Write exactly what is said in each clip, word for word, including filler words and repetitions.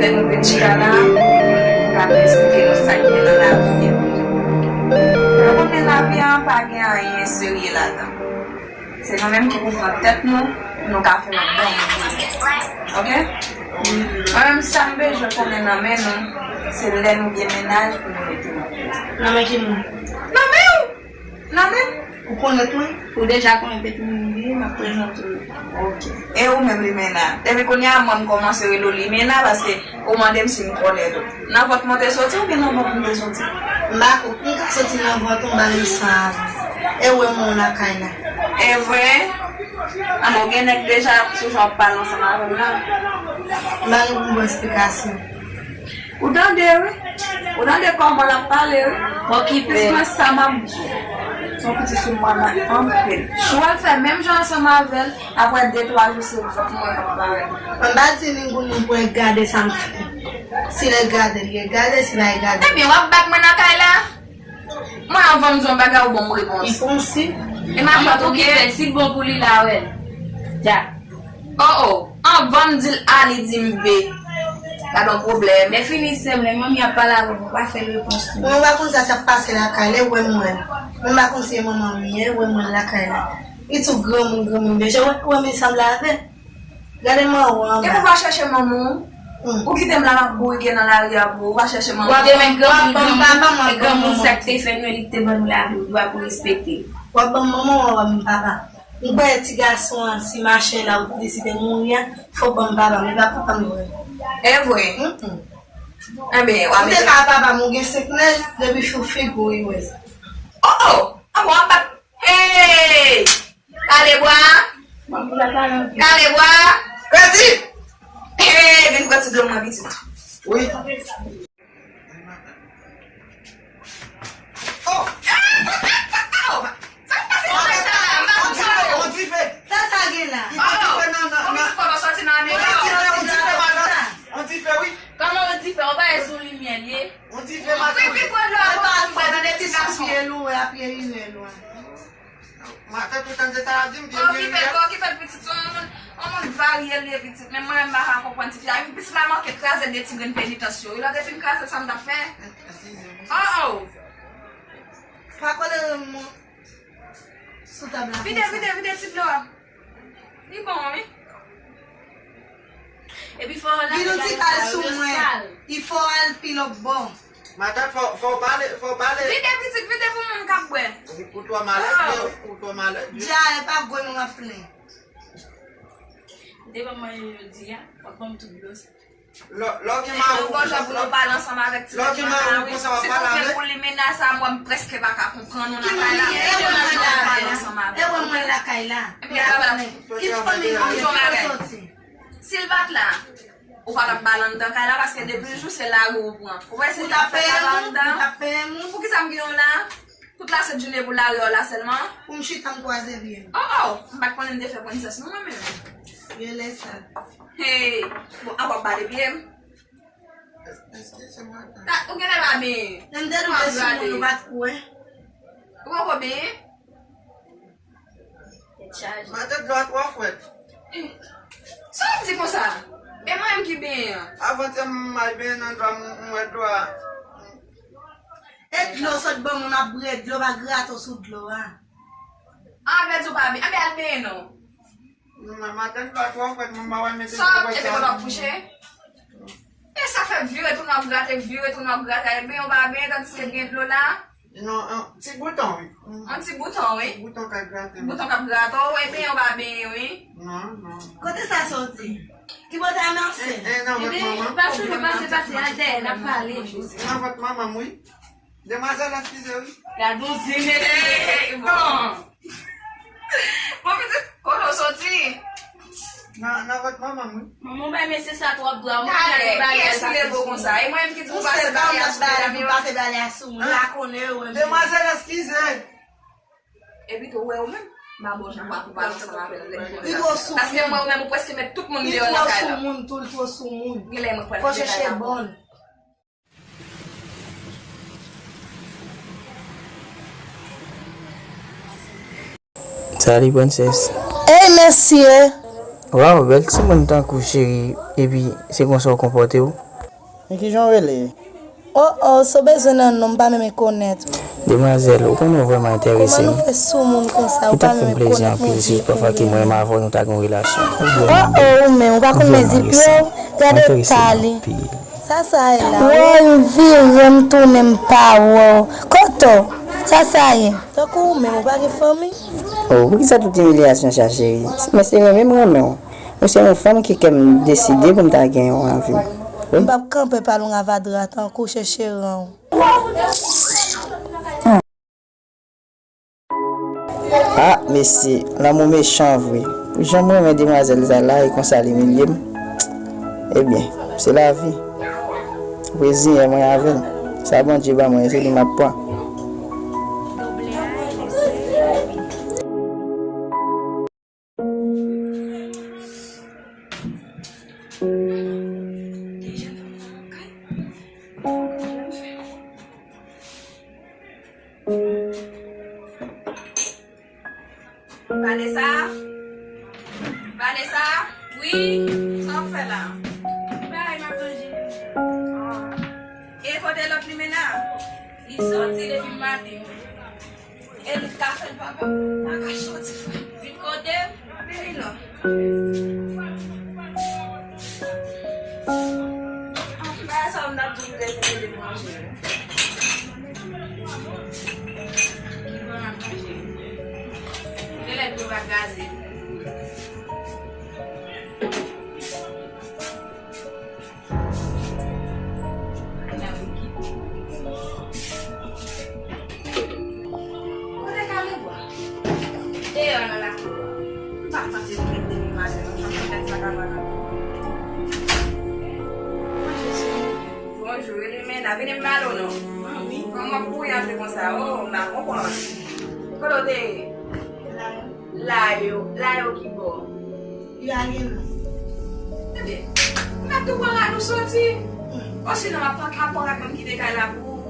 Fè nou vin chita la, m ka esplike nou sa k gen nan lavi a. Nou konnen lavi a pa gen anyen serye ladan. Se nou menm ki pou pran tèt nou, pou nou ka fè yon bon moun. Oke? Mwen menm, sa m bezwen konnen nan men nou, se lè nou gen mennaj pou nou mete nan men. Nan men ki moun? Nan men w! Nan men m? Ou konèt mwen? Ou deja konnen tèt moun li ye, m ap prezante w. Oke. E ou menm, Limena? Depi kounye a, mwen, m kòmanse rele w Limena, paske ou mande m si m konèt ou. Nan vant mwen te soti oubyen nan vant m te soti? M pa ko-, m ka soti nan vant ou, m pa menm san avan. E ou wè mwen lakay la. E vre? Anben, ou gen nèg deja sou jan w ap pale ansanm avè m la? M pa gen pou m ba w esplikasyon. Ou tande, wi. Ou tande kòman l ap pale, wi. Bon, ki plis mwen sa m ap di w. Se yon pitit sou mwen anpil. Si w al fè menm jan ansanm avè l, apre de twa jou, se vant mwen k ap parèt. M pa di ni goun pou l gade sa m fè. Si l gade, li gade, si l pa gade. Ebyen, w ap bat mwen nan kay la? Mwen, anvan m di yon bagay, ou ban m repons. Li pran si. E m ap bat ou ki fè, si l bon pou li, l a wè l. Dja. Oh, oh. Anvan m di l A, li di m B. Pa gen pwoblèm. Lè fini, sè m, lè manmi ap pale avè w, ou pa fè l repons tou. Mwen pa konn sa k ap pase lakay, lè w wè m wè l. Mwen pa konn si e manman m li ye, wè m wè l lakay la. Li tou granmoun, granmoun deja, ou wè, ou wè m sanble avè l. Gade manman w anba. Epi ou pa chèche manman w? Hmm. Ou kite m la, m ap bourike nan lari a pou ou, ou pa chèche manman w? Ou ap demen granmoun, granmoun, e granmoun sa k te fè nou, e li k te ban nou lavi, dwa pou respekte. W ap ban m manman w, w ap ban m papa. M kwè ti gason an, si mache la ou deside mouri a, fò w ban m papa m, li pa papa m vre. E vre? Mm, mm. Enben, w a mete. Ou te ka papa m, ou gen senk nèg, depi sou figi w, ou wè sa. Oh, oh! Anben w ap bat. Hey! Kale bwa! Kale bwa! Kredi! Hey, vin pran ti dlo mwen, pitit. Wi. Oh! Sa k pase nan kay sa la? M pa konn sa yo. On dife, on dife. Sa sa gen la? Ki on dife nan, nan, nan. Pitit kòlò soti nan anmè la. On dife, on dife, madanm. On dife, wi. Kòman on dife? On bagay sou limyè l ye. On dife, madanm. Wi, wi, pran dlo a pou mwen, nan de ti gason. Pye lou, a pye inè lou. Matant ou tande sa l ap di m, byen, byen, byen. Pa okipe l, pa okipe l, pitit, se yon moun, yon moun varye l ye, pitit. Men mwen menm, m pa ka konprann tifi a. Pitit la manke kraze de ti grenn penitans yo. Wi, lè w te fin kraze, sa m t ap fè? Oh, oh. Pa kole m sou tab la konsa. Vide, vide, vide ti dlo a. Li bon, wi. Epi fò w lave bagay sa yo, yo sal. Vin yon ti kal sou mwen. Il faut al pi lòt bò. Matant, fò, fò w pale, fò w pale. Vide pitit, vide pou moun k ap bwè. Ou, ou twò malèz, oh, wi, ou twò malèz, wi. Dja, e pa gwen mwen ap plen. Ou te ban m manje jodi a, w ap ban m tout dlo sa. Lè, lè w gen mari w konsa, lè w gen mari w konsa, w ap pale avè l. Pou li menas a mwen, m prèske pa ka konprann ou nan kay la. E wè mwen lakay la. E wè mwen lakay la. Ki fanmi, ki fanmi w soti? Si l pa t la, ou pa t ap ba l anndan kay la, paske depi l jou se lari ou pran. Ou wè se li k ap fè travay anndan. Ou t ap peye moun? Poukisa m gen w la? Tout lasent jounen pou lari w la sèlman? Pou m chita m kwaze pye m. Oh, oh! M pa t konnen m te fè prensès non mwen menm. Gen lè sa. Hey! Bon, a w ap bale pye m? Eskize mwen. Ou genlè pa benyen. Lè m te nou de sou moun, ou pa t kwè. Ou poko benyen? Tèt chaje. Matant, dlo a twò frèt. Sa w ap di konsa? E mwen menm ki benyen an? Avantyè m al benyen nan dlo a, m, m wè dlo a. E dlo sot ban moun ap bwè dlo, pa grate w sou dlo a. An, vle di w pa benyen. Anben al benyen non. Non, matant, dlo a twò frèt, mwen m pa wè mete. Sa w ap fè, se kote w ap kouche? E sa fè vire tounen w ap grate, vire tounen w ap grate, al benyen w pa benyen, tandiske gen dlo la. Non, an, ti bouton, wi. An ti bouton, wi. Ti bouton k ap grate, wi. Bouton k ap grate w, e benyen w pa benyen, wi. Non, non, non. Kote sa soti? Ki bò ta nan sèn? E, e, nan vant manman. Pase, pase, pase, atè, n ap pale. Nan vant manman m, wi. Demwazèl, eskize, wi. Gad yon zen mesye. Bon. Bon, pitit, kote w soti? Nan, nan vant manman m, wi. Manman w bay mesye sa twòp dwa, mwen gade bagay sa. Kiyès ki leve w konsa? E mwen menm ki di w pase bagay a sou medam yo? Pase bagay a sou mwen, la konnen yo, wè. Demwazèl, eskize. Epi tou, ou wè ou menm, m pa ba w jan pou w pale ansanm avè l lè l konsa. Paske m wè ou menm, ou prèske met tout moun deyò nan kay la. Li twò sou moun, tou, li twò sou moun. Genlè mwen pral fè bagay la pou ou. Fò chèche bòn. Salut, princesse. Ey, mesye! Waw, bèl timoun tankou cheri, epi se konsa w konpòte w? Men kijan w rele? Oh, oh, si w bezwen nan non m, m pa menm konèt. Demwazèl, ou konnen w vrèman enterese m. Kòman nou fè sou moun konsa, ou pa menm konèt, mon Dye, Pè. Li t ap fè m plezi anpil si pafwa ke mwen menm avè w nou ta gen yon relasyon. Oh, oh, ou menm, ou pa konn mezi pye w? Gade ta li. Sa sa ye la? Woy, m vire, m tounen, m pa wè w. Kote w? Sa sa ye? Tankou ou menm, ou pa gen fanmi? Oh, poukisa tout imilyasyon sa, cheri? Mwen se renmen m renmen w. Ou se yon fanm ke kè m deside pou m ta genyen w nan vi m. Wi. M p ap kanpe pale w avadra tankou chèche ran w. Ah, mesye, lanmou mechan vre. Jan m renmen demwazèl sa la, e konsa l imilye m. Ebyen, se lavi. Reziyen mwen avè l. Sa Bondye ban mwen, se li m ap pran. Vanessa? Vanessa? Wi? Sa w ap fè la? Bay, m ap ranje. Ah. E kote lòt limena? Li soti depi maten. E li ka fè l papa. Pa ka soti frè. Vin kote m. Vini non. Bagay sa m t ap di w lè se te manje. Ki bon ap manje. Genlè dlo pa gaze. Kote Kaleb la? Deyò nan lakou a. M pa tande l menm depi maten, non, jan m konn nèg sa ka pale. Bonjou, Elimena, vini m pale w non. Kòman w ap kouri antre konsa? Oh, m pa konprann. Kote w te ye? La yo, la yo ki bò? Yo a gen non. Ebyen, m ap tou pran rad ou soti. Osinon, m ap pran kapò rad mwen kite kay la pou ou.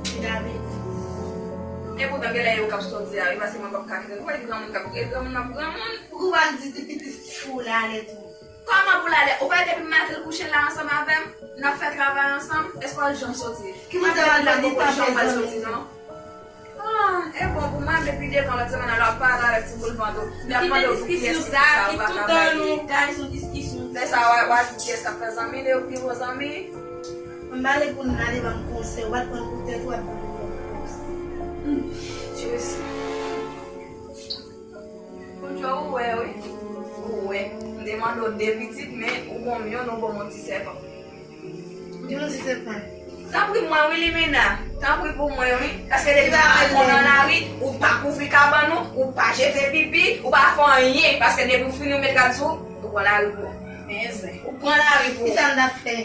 Li ta byen. Epoutan, genlè yo k ap soti a, wi, paske mwen p ap ka kite l. Ou wè granmoun k ap, e granmoun ap granmoun. Ou pa di ti pitit fi w la alè tou. Kòman pou l alè? Ou wè depi maten l kouche la ansanm avè m, n ap fè travay ansanm, èske w janm soti? Ki moun sa w al mande tanpè zanmi? Ah, e bon pou mwen, depi devan lòt semèn nan, lè w ap pale avèk ti boul vant ou, li ap mande w pou kiyès ki sa ou pa ka bay li. Kite diskisyon sa, ki tout tan nou, guys, yon diskisyon. Lè sa a, w a, w a di kiyès k ap fè zanmi, lè yo pi bon zanmi. Mwen pale pou n ale ban m konsèy, w pa t pran pou tèt ou, w ap ban m konsèy. Hmm, Jezi. Kounye a ou wè, wi. Ou wè. M te mande w de pitit, men ou ban m yonn, ou ban m yon ti sèpan. Di nou si se pa. Tanpri mwen wi, Limena. Tanpri pou mwen wi. Paske depi nou al pran nan lari, ou pa kouvri kabann ou, ou pa jete pipi, ou pa fè anyen. Paske depi w fini, ou met rad sou ou, ou pran lari pou ou. Men zen. Ou pran lari pou ou. Kisa m t ap fè?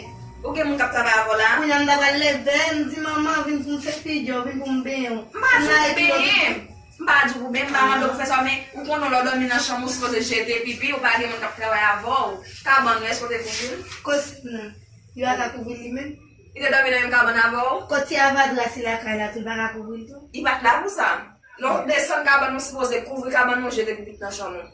Ou gen moun k ap travay avè w la? Kounye a m ta pral leve, m di, "Manman, vin pou m fè figi w, vin pou m benyen w." M pa di w pou benyen m. M pa di w pou benyen m, m pa mande w pou fè sa, men ou konnen lè w dòmi nan chanm ou sipoze jete pipi, ou pa gen moun k ap travay avè w. Kabann ou, èske w te kouvri l? Kòsib nan. Yo pa ka kouvri li menm? Li te dòmi nan menm kabann avè w? Kot ti avadra si lakay la tou, li pa ka kouvri l tou? Li pa t la pou sa. Lè w desann kabann ou, sipoze kouvri kabann ou, jete pipi nan chanm ou.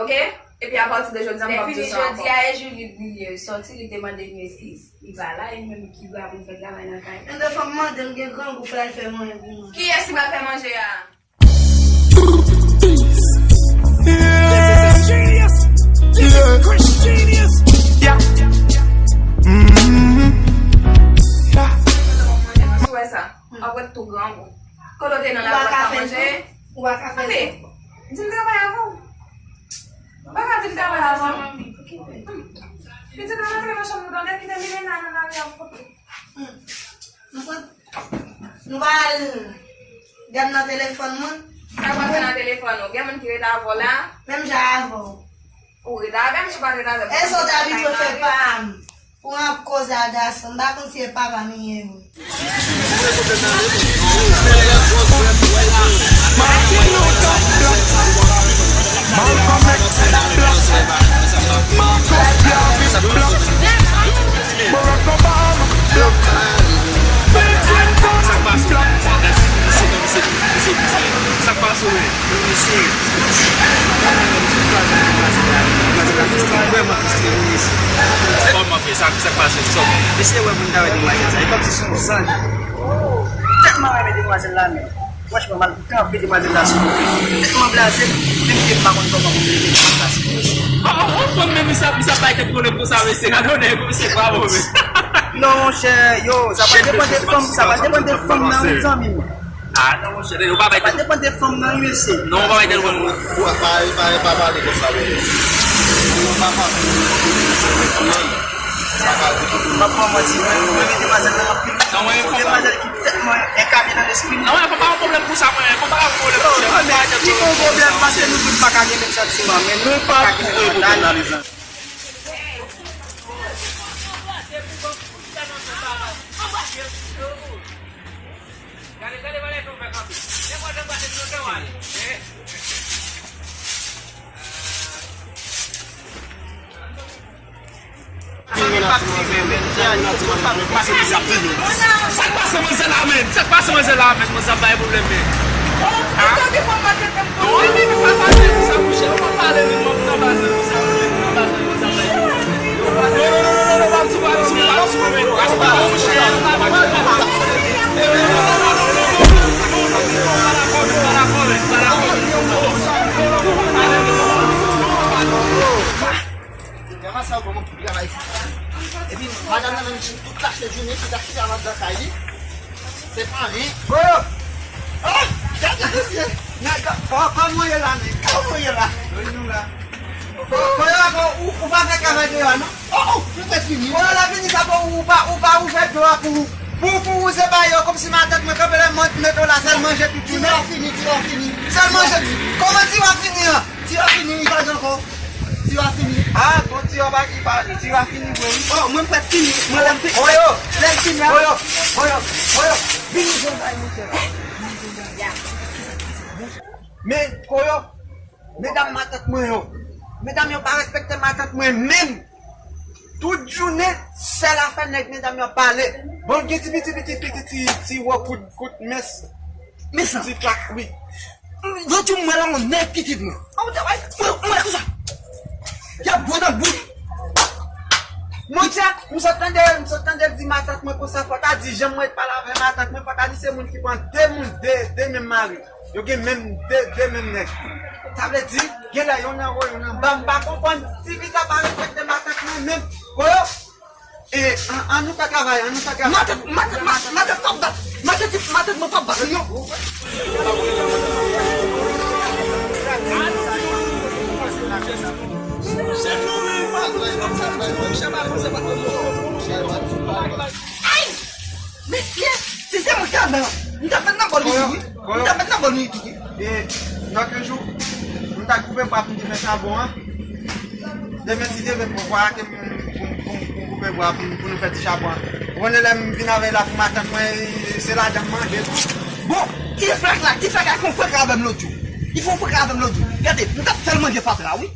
Oke? Epi apati de jodi a, m p ap di w sa ankò. Lè fini jodi a, e jou li, li, li sòti, li te mande m eskiz. Li pa la, e li menm ki pa pou fè travay nan kay. Enben fò m mande l, gen grangou, fò l al fè manje pou mwen. Kiyès ki pral fè manje a? This is a genius. This is Chris Genius. Yeah. Mm-hmm. Yeah. Ou wè sa? Ou ap wè tou grangou. Kote w te nan lakou ap manje? Ou pa ka fè sa. Di m travay avè w. Ou pa ka di m travay avè w. Pitit, antre nan chanm ou, tande, kite Milena nan lari a pou kote. Nou pa al gad nan telefòn mwen. Sa w ap fè nan telefòn ou? Gen moun ki rete avè w la? Menm jan avè w. Ou rete avè m, si w pa t rete avè m. Èske w te abitye fè pa m? Ou ap koze a gason, m pa konn si e papa m ye vre. Martin Luther Black, Malcolm X Black, Marcus Garvey Black, Barack Obama Black, Bill Clinton Black. Sa k pase w menm? Mesye, mwen menm, m sot kwaze demwazèl la, demwazèl la fristre, vrèman fristre, wi, mesye. Kòman, frè, sa, sa k pase, sa? Mesye, wè moun ta wè demwazèl sa, e kòmsi se yon zanj. Tèlman renmen demwazèl la, men. Franchman, m al kanpe demwazèl la sou kote. Tèlman blaze m, menm ke m pa konn kòman pou m leve demwazèl la sou kote. Oh, oh, oh, fanm menm, misye ap bay tèt pwoblèm konsa, mesye. Gade yon nèg, mesye, bravo, men. Non, monchè, yo, sa pa depann de fanm, sa pa depann de fanm nan, wi, zanmi m. Ah, non, monchè, yo pa bay tèt. Sa pa depann de fanm nan, wi, mesye. Non, yo pa bay tèt pwoblèm. Pa, pa, pa, pa pale konsa, men. Yo pa pale. Sa pa depann de fanm nan. M ap ba w manti, mwen, mwen renmen demwazèl nan anpil. Demwazèl ki tèlman enkate nan lespri m. Anmwey, fò pa yon pwoblèm pou sa, mwen. Fò pa yon pwoblèm pou sa. Ki bon pwoblèm, paske nou tout pa ka gen menm santiman, men nou pa ka gen menm mantalite. Sa k pase manzè la menm? Sa k pase manzè la menm? Manzè ap bay pwoblèm, men. Epi madanm nan menm ki travay isit la, epi madanm nan menm ki tout lache jounen ki ta travay anndan kay li. Se pa anyen. Koyo! Oh! Gade mesye! Nèg, kò-, kòman w ye la, nèg? Kòman w ye la? Wi, nou la. Ko-, Koyo, ou, ou pa fè travay deyò a, non? Oh, oh, nou fèk fini. Koyo, lè fini sa, bon, ou pa, ou pa ouvè dlo a pou, pou, pou wouze ba yo, kòmsi matant mwen kanpe la, mwen mete w la, sèl manje tout jounen. Ti fini, ti fini. Sèl manje. Kòman ti fini an? Ti a fini, li pa gen ankò. Ti a fini. Ah, bon, ti a pa, li pa, ti a fini vre, wi. Oh, mwen m prèt fini. Mwen lè m fi-, Koyo, lè m fini a. Koyo, Koyo, Koyo, vini jwenn bay monchè. Men, Koyo, medam matant mwen yo. Medam yo pa respekte matant mwen menm. Tout jounen, sèl afè nèg medam yo ap pale. Bon, gen ti piti, piti, piti, ti, ti wò kout, kout mens. Mens lan. Ti klak, wi. Jodi m wè la yon nèg pitit mwen. An w travay, mwen, mwen konsa. Y ap bwè nan bout. Monchè, m sot tande, m sot tande l di matant mwen konsa, fò ta di jan mwen pale avè matant mwen, fò ta di se moun ki pran de moun, de, de menm mari. Yo gen menm de, de menm nèg. Sa vle di, genlè yonn anwo, yonn anba, m pa konprann. Ti fi sa pa respekte matant mwen menm. Koyo, E, an, an nou fè travay, an nou fè travay. Matant, matant, matant, matant p ap bat. Matant, matant mwen p ap bat, non. Ay! Mesye, si se mwen ki al nan, m t ap met nan bòl li tou, wi. M t ap met nan bòl li tou, wi. E, lòt jou, m t al koupe bwa pou m te fè chabon an. Demen, si Dye vle, m poko arete pou, pou, pou, pou koupe bwa pou, pou nou fè ti chabon an. Ou konnen lè m vin avè l la pou matant mwen, se lajan m manje tou. Bon, ti frè la, ti frè la fè yon frè avè m lòt jou. Li fè yon frè avè m lòt jou. Gade, m t ap fè l manje fatra, wi.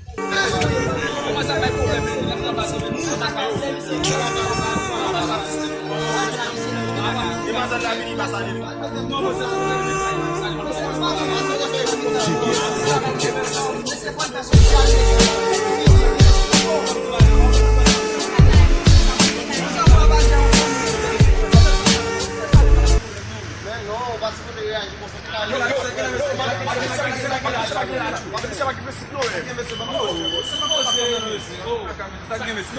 Sa k gen, mesye?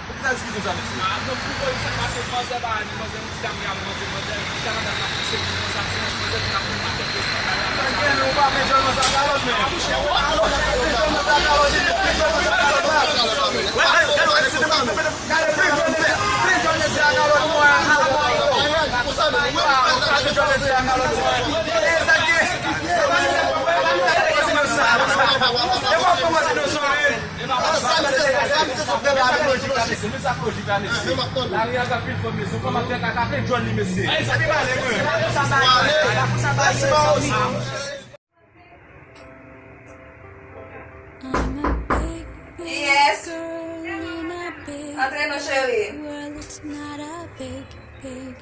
Pou ki sa eskize sa, mesye? Ah, non, pou konnen sa k pase, manzè pa ni manzè, ti dam ki avè manzè, manzè, ti dam nan pouse pou konsa, ti manzè ki ap fè pakèt de sa. Sa k gen, ou pa plen djòl manzè a kalòt, men. Ah, mouche, ou pa plen djòl manzè a kalòt, men. Gade, plen djòl manzè a kalòt, mwen. Sa k gen? E w ap kòmanse nan sòri. Lari a gen anpil fanm, mesye. Fanm ap fè kaka, plen djòl li, mesye. Yes. Antre non, cheri. Salut.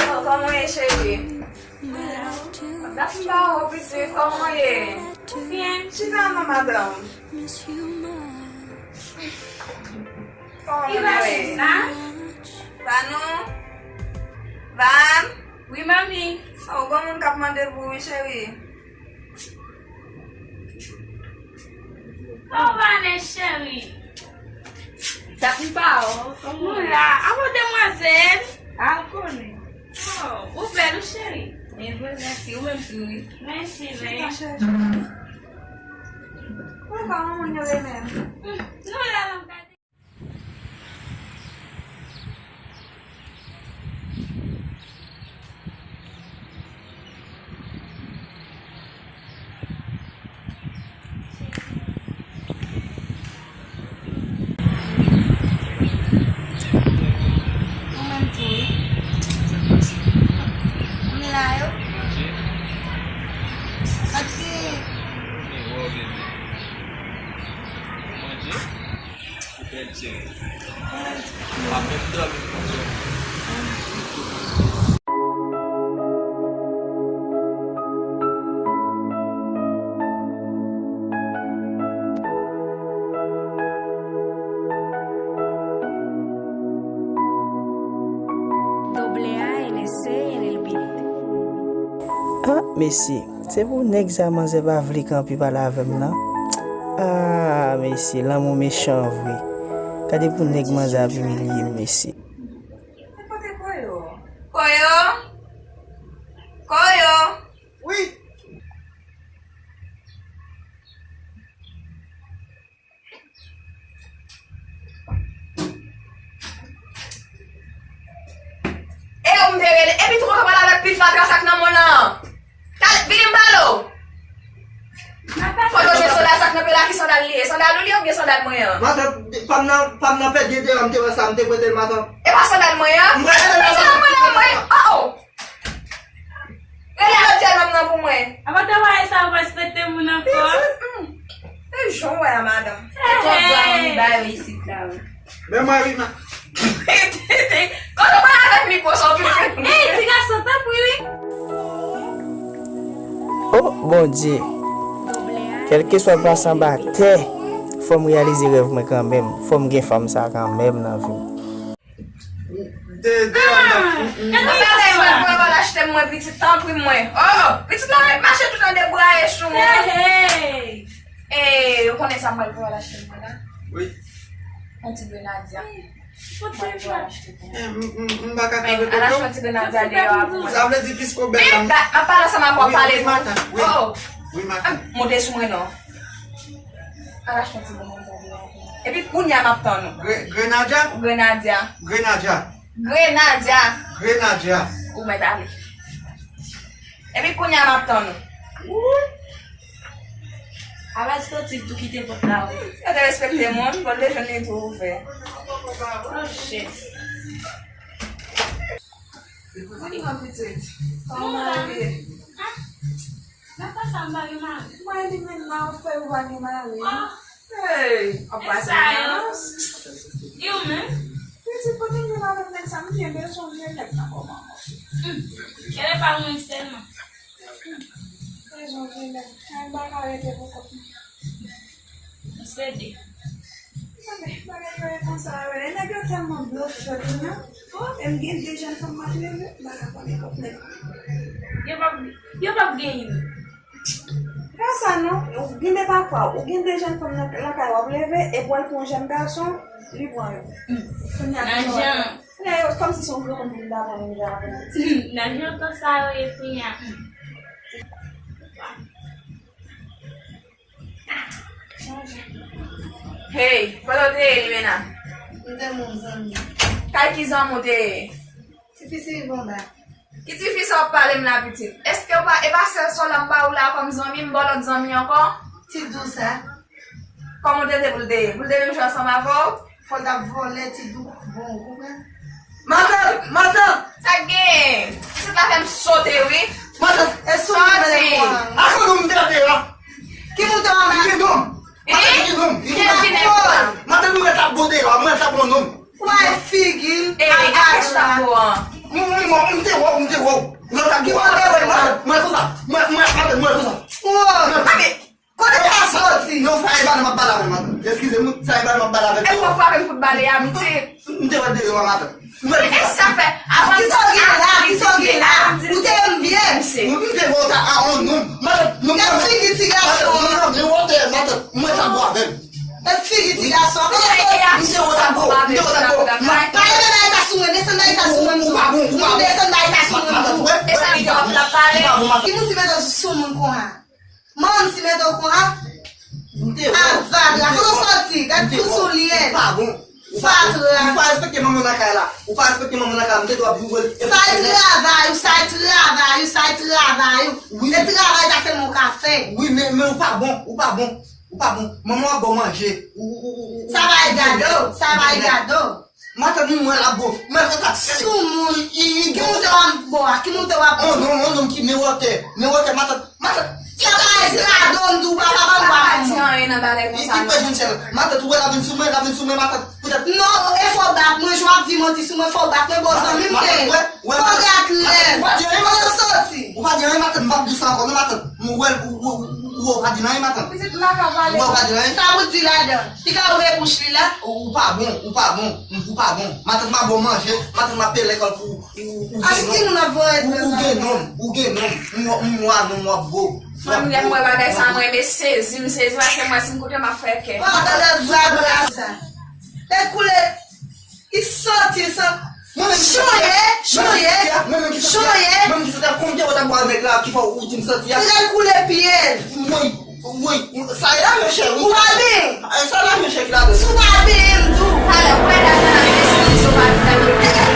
Oh, kòman w ye, cheri? Dapin pa ou, pitit, kòman w ye? Byen. Chita non, madanm. Kòman w ye? Van? Van? Wi, manmi. Oh, gon moun k ap mande pou ou, wi, cheri. Oh, Vanessa, cheri. Dapin pa ou, kòman w ye? Nou la. Avan demwazèl. A, ou konnen. Oh, ou bèl, wi, cheri. E vre, mèsi. Ou menm tou, wi. Mèsi, bèl. Chita, cheri. Ou pa moun yo ye menm. Hmm, nou la, n ap gade. Ou menm tou, wi. M la yo. Manje. Manje. Manje. Ou bèl, cheri. Pa menm dòmi, non. Doble A N S en el beat. Ah, mesye, se pou nèg sa manzè pa vle kanpe pale avè m nan. Ah, mesye, lanmou mechan vre. Gade pou nèg manzè ap imilye m, mesye. E kote Koyo? Koyo? Koyo? Wi. E ou m te rele, epi tou kontan pale avèk pil fatra sa k nan mòn nan. Talè, vini m pale w. Kote w jwenn sandal sa k nan pye la, ki sandal li ye? Sandal ou li ye oubyen sandal mwen an? Matant, pa m nan, pa m nan pèdi deyò, m te wè sa, m te prete l, matant. E pa sandal mwen an? M prete l, matant. E sandal mwen la, mwen. Oh, oh. Rele lòt jèn nonm nan pou mwen. Apa te wè sa ou respekte moun ankò? Pitit, hmm. E jan w wè a, madanm. E twòp dwa moun li ba yo isit la, wi. Men mwen wi, ma. Kote w pale avèk mikwo sa w pi fè? Ey, ti gason, tanpri, wi. Oh, Bondye. Kèlkeswa m pase anba tè, fò m reyalize rèv mwen kanmenm. Fò m gen fanm sa kanmenm nan vi m. De, de, ah, m, m, m. Sa lè mwen, mwen, mwen al achte mwen pitit, tanpri mwen. Oh, pitit la ret mache tout an debraye sou mwen. Hey, hey. E, ou konnen sa mwen al achte mwen la? Wi. Yon ti grenadia. Mwen al achte pou mwen. Eh, m, m, m pa ka kanpe kote w. Al achte yon ti grenadia deyò a pou mwen. Sa vle di piske w bèl la. M ap pale ansanm avè w, pale pou mwen. Wi, wi, matant, wi. Wi, matant. Monte sou mwen non. Al achte yon ti grenadia deyò a pou mwen. Epi kounye a m ap tann ou. Gre-, grenadia? Grenadia. Grenadia. Grenadia. Grenadia. Ou mèt ale. Epi kounye a m ap tann ou. Wouy. Avèk soti tou kite pòt la ouvè. Yo te respekte moun, bon, te jwenn li tou ouvè. Oh, shit. Mwen gen yon pitit. Kòman ou ye? Nan tan sa m pa gen mari. Mwen li menm nan ou fè ou pa gen mari. Ah. Hey, ap pase sa yo. E ou menm? Pitit, kote m jwenn avèk nèg sa, m byen bezwen vye nèg nan kòman. Hmm. Kèlè pa mwen sèlman. Bezwen vye nèg. Mwen pa ka rete pou kont mwen. M sede. Tande, bagay yo e konsa yo ye. Nèg yo tèlman blofè kounye a. E m gen de jèn fanm m ap leve, m pa ka konnen kòk nèg. Yo p ap, yo p ap gen youn. Pa sa non, ou gen de pafwa, ou gen de jèn fanm nan lakay w ap leve, epi w al pran yon jèn gason, li pran yo. Hmm. Kounye a, kounye a, yo, kòmsi se yon granmoun ki ta pran yo deja. Nan jan tan sa yo ye kounye a. Hmm. Hey, kote w te ye, Limena? M te yon zanmi. Kay ki zanmi w te ye? Tifi Sirivonda. Ki tifi sa w ap pale m la, pitit? Èske w pa, e pa sèl Sòl m ba ou la kòm zanmi, m ba w lòt zanmi ankò? Ti Dou sa. Kòman w te vle pou l te ye? Pou l te menm jan ansanm avè w? Fò l t ap vòlè Ti Dou. Bon, ou konprann? Matant, matant! Sa k genyen? Pitit la fè m sote, wi. Matant, e sou mwen menm mwen. Akoz ou m tande la? Ki moun te anba? Ki moun? Matant, ki moun? Ki moun? Matant, nou mèt ap bon deyò, mwen t ap bon nonm. Wè figi l. E, ak M te wè deyò a matant. E sa fè, avan. Kisa w gen la? Kisa w gen la? Ou te renmen byen? M te wè w ta a on nonm. Matant, nonm. Gad figi ti gason. Nonm nan gen wotè, matant. Mwen sa gwo avè m. E figi ti gason. Kòman sa w di? M te wè w ta gwo. M te wè w ta gwo. Pale de bagay sa sou mwen. Desann bagay sa sou mwen. Ou pa bon, ou pa bon. Desann bagay sa sou mwen. Matant, wè. E sa li di w ap pale. Ou pa bon, matant. Ki moun ti mete w sou moun konsa? Manti mete w konsa. Avadra, kote w soti? Gad kou soulye. Ou pa bon. Fatra. Ou pa respekte manman nan kay la. Ou pa respekte manman nan kay la. M te dwe ap joure l. Sa e travay ou, sa e travay ou, sa e travay ou. Wi. E travay sa se mwen ka fè. Wi, men, men ou pa bon, ou pa bon, ou pa bon. Manman w ap ba w manje. Ou, ou, ou, ou, ou, sa va e gade w, sa va e gade w. Matant, nou mwen la bo. Mwen fè sa. Soumoun. Ki moun te w ap bo a? Ki moun te w ap bo? On nonm, on nonm ki men wotè. Men wotè, matant. Matant. Sa pa esplado m tou, papa pa m pa di anyen nan bagay konsa non. Li pa jwenn sèl. Matant, ou wè l ap vin sou mwen, l ap vin sou mwen, matant. Poutèt. Non, e fò w bat mwen, jan w ap di manti sou mwen, fò w bat mwen, bon zanmi m te. Fò w gat lèv. Ou pa di anyen, matant. Ou pa di anyen, matant, m p ap di sa ankò, non, matant. M wè l, ou, ou, ou, ou, ou pa di anyen, matant. Pitit m pa ka pale. Ou wè, ou pa di anyen. Sa pou di ladan. Li ka ouvè bouch li la. Ou, ou pa bon, ou pa bon, ou pa bon. Matant m ap ba w manje, matant m ap peye lekòl pou ou, ou, ou gen nonm. Ki moun ap voye ou, ou gen nonm, ou gen nonm. M wè, m wè nonm w ap bo. Fanmi, lè m wè bagay sa, mwen renmen sezi, m sezi paske m wè si m koute m ap fè kè. Matant ap di sa. Tèt koule. Li santi l san. Chonye, chonye, chonye. Mwen menm ki santi a, mwen menm ki santi a, konbyen wè w t ap bwè nèg la ki fè w di m santi a? Li al koule pye l. Woy, woy, sa e la, mesye, wi. Ou pa benyen. Sa la, mesye, ki la. Si w pa benyen, m di w. Talè, ou wè dat nan eskize w pa di dat.